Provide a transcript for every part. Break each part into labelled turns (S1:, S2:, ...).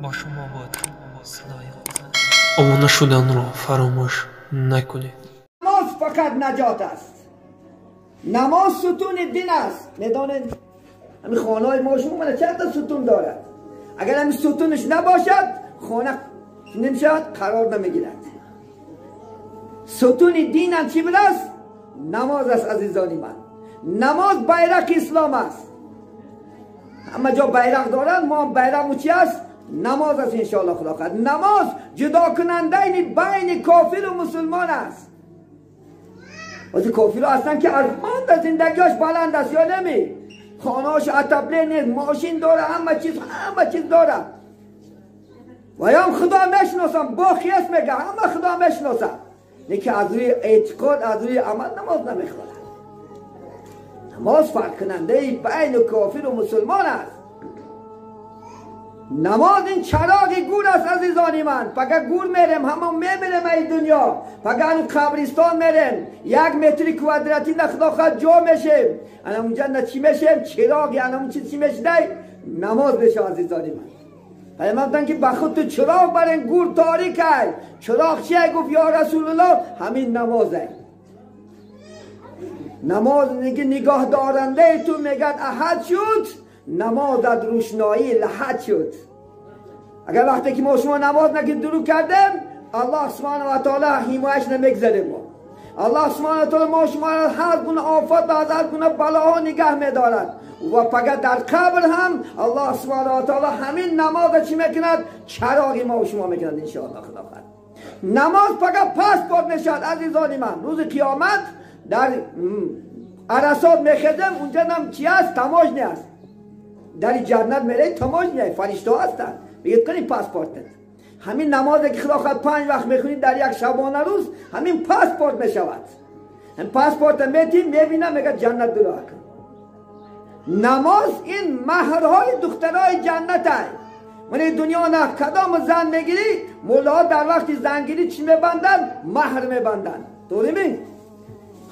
S1: Бо шумо буд садои обуна шуданро фаромӯш накунед.
S2: Намоз фақат наҷот аст. Намоз сутуни дин аст. Медонед ҳамин хонаҳои мо шумо мана чанд та сутун дорад. Агар ҳамин сутунаш набошад, хона намешавад, қарор намегирад. Сутуни динам чӣ будааст? Намоз аст, азизони ман. Намоз байрақи ислом аст. Ҳама ҷо байрақ доранд, мо ҳам байрақмо чӣ аст? Намоз аст, иншоаллоҳ худо хоҳад. Намоз ҷудокунандаи байни кофиру мусулмон аст. Ози кофирҳо ҳастанд ки арзманд аст, зиндагиаш баланд аст ё неми? Хонааш отопление, мошин дора, ҳама чиз, ҳама чиз дора. Ваям худо мешиносам, бо хиес мега, ҳама худо мешиносам. Лекин аз рӯи эътиқод, аз рӯи амал намоз намехонад. Намоз фарқкунандаи байни кофиру мусулмон аст. Намоз ин чароғи гур аст, азизони ман. Пага гур мерем, ҳама мемирем ай дунё. Пага ану қабристон мерем, 1 метри квадратӣ на худо хоҳад ҷо мешем. Ана унҷа на чӣ мешем? Чироғи ана он чиз чӣ мешидай? Намоз мешав, азизони ман. Пайғамбар гуфтанд ки ба худ ту чироғ барен, гур торик ай. Чироғ чи ай? Гуфт ё Расулуллоҳ, ҳамин намоз ай. Намоз нигоҳдорандаи ту мегӯяд аҳад шуд, намозат рӯшноии лаҳад шуд. Агар вақте ки мо шумо намоз накунем, дурӯғ кардем, Аллоҳ субҳанаҳу ва таоло ҳимояш намегзарем мо. Аллоҳ субҳанаҳу ва таоло мо шуморо ҳар гуна офат ва аз ҳар гуна балоҳо нигаҳ медорад. Ва пага дар қабр ҳам Аллоҳ субҳанаҳу ва таоло ҳамин намоза чӣ мекунад? Чароғи мо шумо мекунад, иншоаллоҳ худо хоҳад. Намоз пага паспорт мешавад, азизони ман. Рӯзи қиёмат дар арасот мехезем, унҷа нам чи аст? Таможня аст. Дари ҷаннат меравед, таможня, фариштаҳо ҳастанд. Мегӯяд кунед паспортат. Ҳамин намозе ки худо хоҳад 5 вақт мехонед дар як шабона рӯз, ҳамин паспорт мешавад. Ҳамин паспорта метим, мебинам, мегӯяд ҷаннат дуро кун. Намоз ин маҳрҳои духтарои ҷаннат ай. Ман ин дунё на кадом зан мегирӣ, муллоҳо дар вақти зангирӣ чӣ мебанданд? Маҳр мебанданд. Тоғри ми?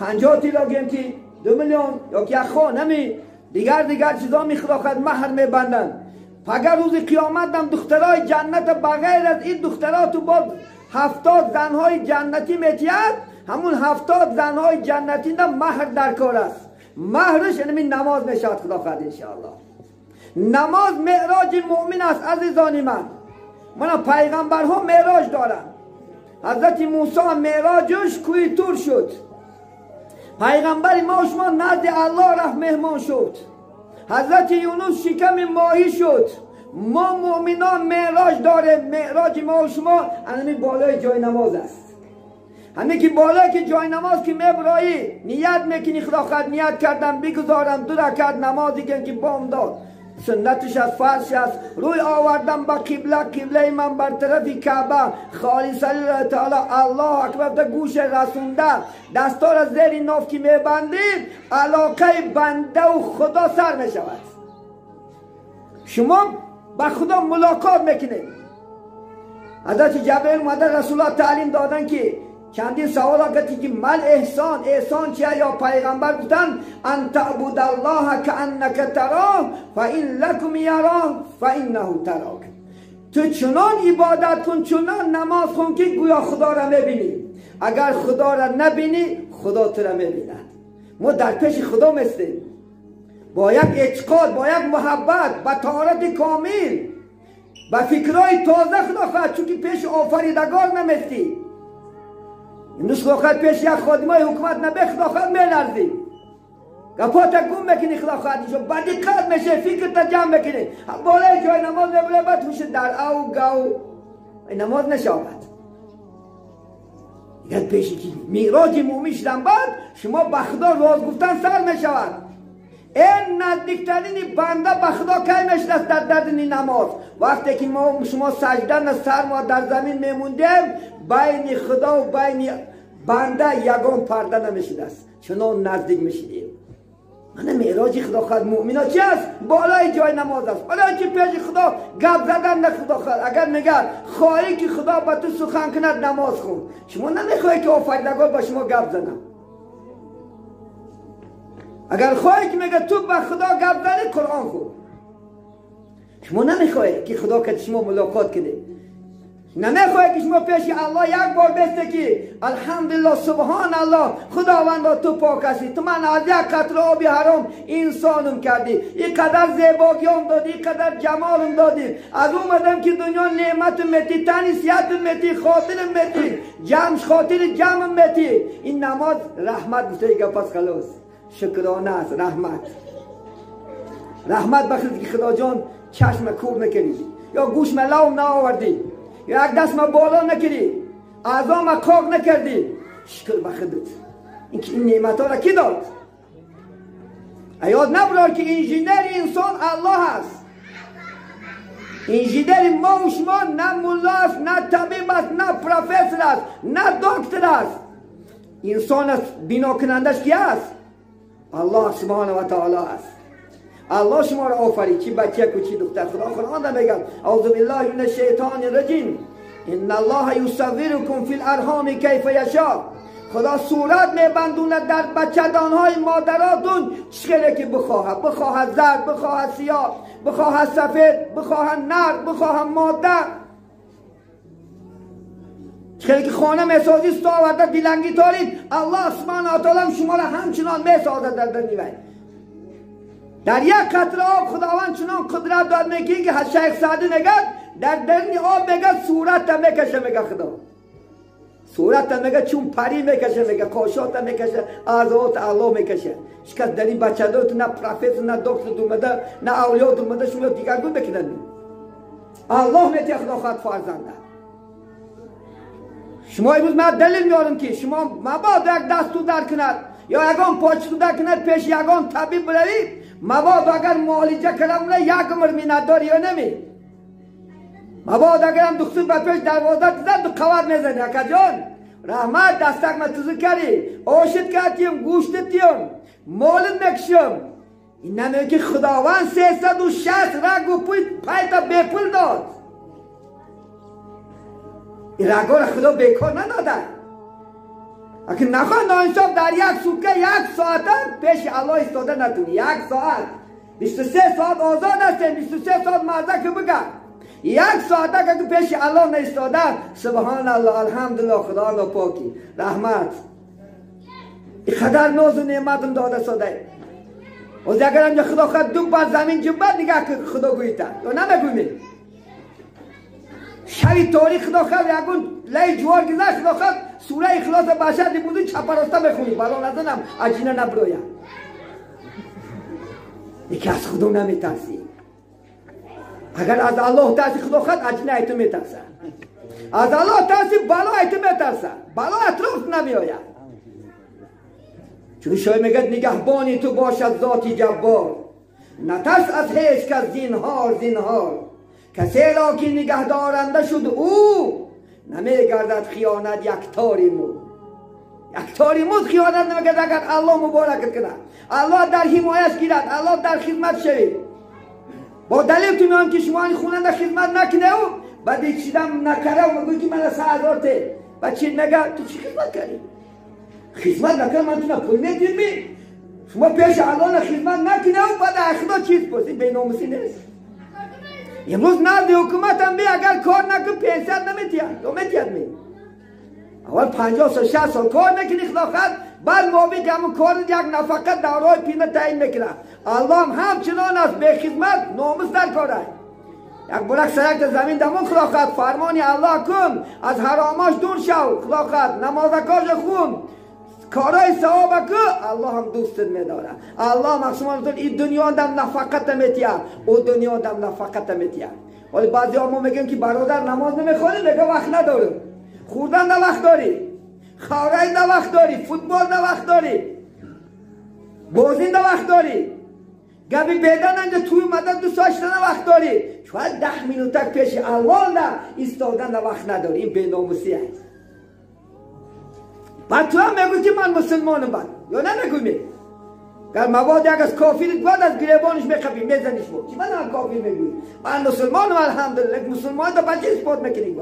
S2: 50 тилло гӯем ки 2 миллион ё ки як хонами дигар дигар чизо ми худо хоҳад маҳр мебанданд. Пагар рӯзи қиёмат ҳам духтарои ҷанната ба ғайр аз ин духтаро ту боз 70 занҳои ҷаннатӣ метиҳад, ҳамун 70 занҳои ҷаннатӣ на маҳр дар кор аст. Маҳраш ҳамин намоз мешавад, худо хоҳад иншоаллоҳ. Намоз меъроҷи муъмин аст, азизони ман. Мана пайғамбарҳо меъроҷ доранд. Ҳазрати Мусо меъроҷаш кӯҳи Тур шуд. Пайғамбари мо шумо назди Аллоҳ рафт меҳмон шуд. Ҳазрати Юнус шиками моҳӣ шуд. Мо муъминон меъроҷ дорем. Меъроҷи мо шумо ҳамин болои ҷои намоз аст. Ҳамин ки болое ки ҷои намоз ки меброӣ, ният мекунӣ, худо хоҳад ният кардам, бигузорам 2 ракат намози ки бом дод. Суннатиш аст, фарзш аст. Рӯй овардам ба қибла, қиблаи ман бар тарафи Каъба. Холиса лиллаҳи таоло, Аллоҳу акбар та гӯша расонда, дастора зери ноф ки мебандӣ, алоқаи бандаву худо сар мешавад. Шумо ба худо мулоқот мекунед. Ҳазрати Ҷабраил омада Расулуллоҳ таълим доданд ки чандин савол кард ки мал эҳсон, эҳсон чия ё пайғамбар? Гуфтанд ан таъбудаллоҳа кааннака тароҳ фаин лакум яроҳ фаиннаҳу тарок. Ту чунон ибодат кун, чунон намоз хун ки гӯё худоро мебинӣ. Агар худоро набинӣ, худо туро мебинад. Мо дар пеши худо местем бо як эътиқод, бо як муҳаббат, ба таҳорати комил, ба фикрҳои тоза худо хоҳад, чунки пеши офаридагор наместӣ. Имрӯз худо хоҳад пеши як ходимои ҳукумат набе, худо хоҳад меларзӣ. Гапота гум мекунӣ, худо хоҳад иншо ба диққат мешавӣ, фикрта ҷамъ мекунӣ. Болои ҷои намоз мебурӣ, баъд ҳуш дар ав гав намоз нашавад. Дигар пеши ки меъроҷи муъмин шудан баъд шумо ба худо роз гуфтан сар мешавад. Эн наздиктарини банда ба худо кай мешудааст? Дар дардини намоз. Вақте ки мо шумо сажда на сар мо дар замин мемондем, байни худо ва байни банда ягон парда намешудааст, чунон наздик мешудем. Мана меъроҷи худо хоҳад муъмино чи аст? Болои ҷои намоз аст. Барои чи пеши худо гап задан на худо хоҳад? Агар мегӯяд хоҳӣ ки худо ба ту сухан кунад, намоз хун. Шумо намехоҳед ки офаридагор ба шумо гап занад. Агар хоҳӣ ки мегӯяд ту ба худо гап занӣ, Қуръон хун. شما نمیخواهی که خدا که شما ملاقات کنه، نمیخواهی که شما پیش الله یک بار بسته که الحمدلله سبحان الله خداوند تو پاک هستی، تو من از یک قطره آب حرام انسانم کردی، اینقدر زیباگیام دادی، اینقدر جمالم دادی، از اومدم که دنیا نعمت متی، تنی صحت متی، خاطر متی، جمع خاطر جمع متی. این نماز رحمت گفته گپ پس خلاص شکرانه است. رحمت رحمت بخیر که خدا جان چشم کور نکردی، یا گوش ملوم نآوردی، یا یک دست ما بالا نکردی، اعضا ما کاغ نکردی. شکر به خودت این که این نعمت ها را کی داد؟ یاد نبرار که انجینر انسان الله است. انجینر ما و شما نه ملا است، نه طبیب است، نه پروفسور است، نه دکتر است. انسان است، بنا کنندش کی است؟ الله سبحانه و تعالی است. الله شما را آفرید، چی بچه و چی دختر. خدا قرآن میگه اعوذ بالله من الشیطان الرجیم ان الله یصورکم فی الارحام کیف یشاء. خدا صورت میبندوند در بچه‌دانهای مادراتون چه که بخواهد، بخواهد زرد، بخواهد سیاه، بخواهد سفید، بخواهد نر، بخواهد ماده. چه که خانه میسازی ستا آورده دیلنگی تارید، الله سبحانه و تعالی شما را همچنان میسازد در دنیا. در یک قطره آب خداوند چنان قدرت داد میگه که شیخ سعدی میگه در درون آب میگه صورت میکشه، میگه خدا صورت میگه چون پری میکشه، میگه قاشات میکشه، اعضات الله میکشه. هیچ در این بچه دارت نه پروفسور نه دکتر دومده نه اولیا دومده شما دیگرگون بکنن. الله میته خدا خواهد فرزنده. شما امروز من دلیل میارم که شما مبادا یک دست تو در کند یا یگان پاچ تو در کند پیش یگان طبیب بروید، مبادا اگر معالجه کردم یک عمر منت یا نمی، مبادا اگرم دکتر به پیش دروازه زد دو قوت میزنی اکا جان رحمت دستک من تزو کردی، آشت کردیم، گوشت تیم، مالت میکشم. این نمیگه که خداوند 360 رگ و پوی پیتا بی پول داد. این رگا را خدا بیکار نداده. اگه نخواه ناانصاف در یک سوکه یک ساعت پیش الله ایستاده نتونی، یک ساعت 23 ساعت آزاد هستیم، 23 ساعت مزه که بگه یک ساعت که پیش الله نایستاده. سبحان الله الحمدلله خدا الله پاکی رحمت اینقدر ناز و نعمتم داده ساده. و اگر هم خدا خود دو بر زمین جنبد نگه که خدا گوییده یا نمیگویی شوی تاریخ خدا خود یکون لی جوار گذشت خدا خود سوره اخلاص بشر دی بودو چپراسته بخونی بلا نزنم عجینه نبرویم. یکی از خدا نمیترسی. اگر از الله ترسی خدا خود عجینه ای تو میترسه، از الله ترسی بلا ای تو میترسه، بلا اطراف نمیآید. چون شاید میگه نگهبانی تو باشد ذاتی جبار، نترس از هیچ کس زینهار زینهار. کسی را که نگه دارنده شد او، نمیگردد خیانت یک تاری مو. یک تاری مو خیانت نمیگرد اگر الله مبارکت کند، الله در حمایت گیرد، الله در خدمت شوید. با دلیل تو میان که شما این خونه در خدمت نکنه و بعد چیدم نکره و میگوی که من 3000 ته بعد چی میگه تو چی خدمت کردی؟ خدمت نکنه من تو نه پول میدیم می شما پیش الله خدمت نکنه و بعد خدا چیز پرسی بی ناموسی نیست. امروز نزد حکومت هم بی اگر کار نکن پنسیت نمیتید یا میتید می اول 50 سال 60 سال کار میکنی خدا خد بعد موافق همون کار یک نفقه دورای پینه تعیین میکنه. الله هم همچنان است به خدمت ناموس در کاره. یک برک سرک در زمین دمون خدا خد فرمانی الله کن، از حراماش دور شو خدا خد، نماز کاش خون، کارای ثواب که الله هم دوستت میداره. الله مقصود این دنیا دم نفقت میتیه، او دنیا دم نفقت میتیه. ولی بعضی ها ما میگن که برادر نماز نمیخوانی، میگه وقت ندارم. خوردن نه وقت داری، خورای نه وقت داری، فوتبال نه وقت داری، بازی نه وقت داری، گبی بیدن انجا توی مدن دو ساعت نه وقت داری، شاید 10 مینوتک پیش الله نه ایستادن نه وقت نداری. این بیناموسی است. بعد تو هم میگوی که من مسلمانم بعد یا نمیگوی؟ گر مواد یک از کافر باید از گریبانش میخبی میزنیش بود چی من هم کافر میگوی؟ من مسلمانم الحمدلله. مسلمان تا بچه اثبات میکنی.